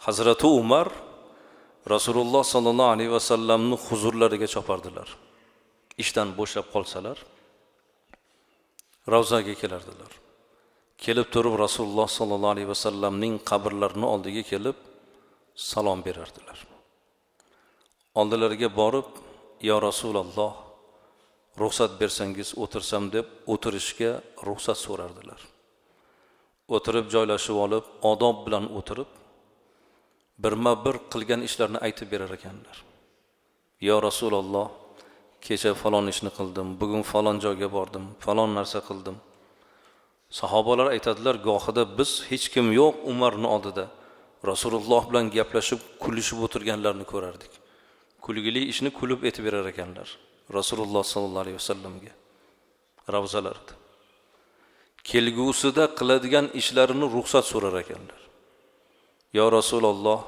Hazrati Umar Rasululloh sollallohu alayhi vasallamni huzurlariga chopardilar. Ishdan bo'shab qolsalar ravzaga kelardilar. Kelib turib Rasululloh sollallohu alayhi vasallamning qabrlarini oldiga kelib salom berardilar. Oldilariga borib, "Ya Rasululloh, ruxsat bersangiz o'tirsam" deb o'tirishga ruxsat so'rardilar. O'tirib joylashib olib, odob bilan o'tirib, birma-bir qilgan ishlarini aytib berar ekanlar. "Ya Rasululloh, kecha falon ishni qildim, bugun falon joyga bordim, falon narsa qildim." Sahobalar aytadilar, gohida biz hech kim yo'q Umarning oldida Rasululloh bilan gaplashib, kulishib o'tirganlarni ko'rardik. Kulgili ishni kulib aytib berar ekanlar Rasululloh sollallohu alayhi vasallamga ravzalarida. Kelgusida qiladigan ishlarini ruxsat so'rar ekanlar. "Ya Rasululloh,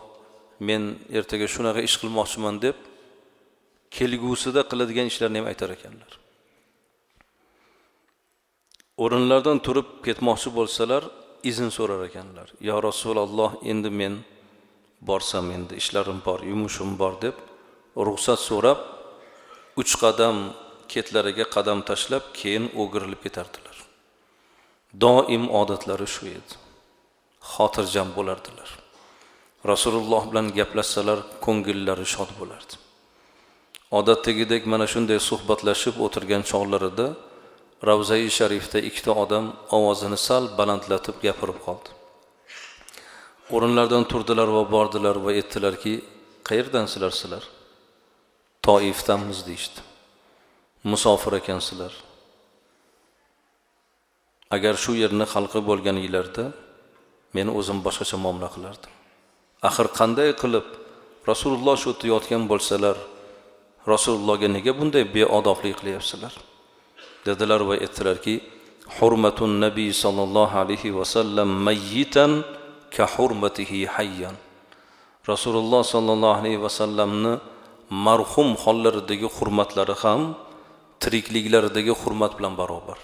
men ertaga shunaqa ish qilmoqchiman" deb kelgusida qiladigan ishlarini ham aytar ekanlar. O'rinlardan turib ketmoqchi bo'lsalar, izn so'rar ekanlar. "Ya Rasululloh, endi men borsam, endi ishlarim bor, yumushim bor" deb ruxsat so'rab, 3 qadam ketlariga qadam tashlab, keyin o'girilib ketardilar. Doim odatlari shu edi. Xotirjam bo'lardilar. Rasululloh bilan gaplashsalar, ko'ngillari shod bo'lardi. Odatdagidek mana shunday suhbatlashib o'tirgan chog'larida Ravzai Sharifda ikkita odam ovozini sal balandlatib gapirib qoldi. O'rinlardan turdilar va bordilar va aytdilarki, "Qayerdansizlar sizlar?" "Toifdanmiz" deyishdi. "Musofir ekansizlar. Agar shu yerni xalqi bo'lganinglarda men o'zim boshqacha muomala qilardim. Axir qanday qilib Rasululloh shu yerda yotgan bo'lsalar, Rasulullohga nega bunday beodoblik qilyapsizlar?" dedilar va aytdilarki, "Hurmatun nabiy sallallohu alayhi vasallam mayyitan ka hurmatihi hayyan." Rasululloh sallallohu alayhi vasallamni marhum hollaridagi hurmatlari ham tirikliklaridagi hurmat bilan barobar.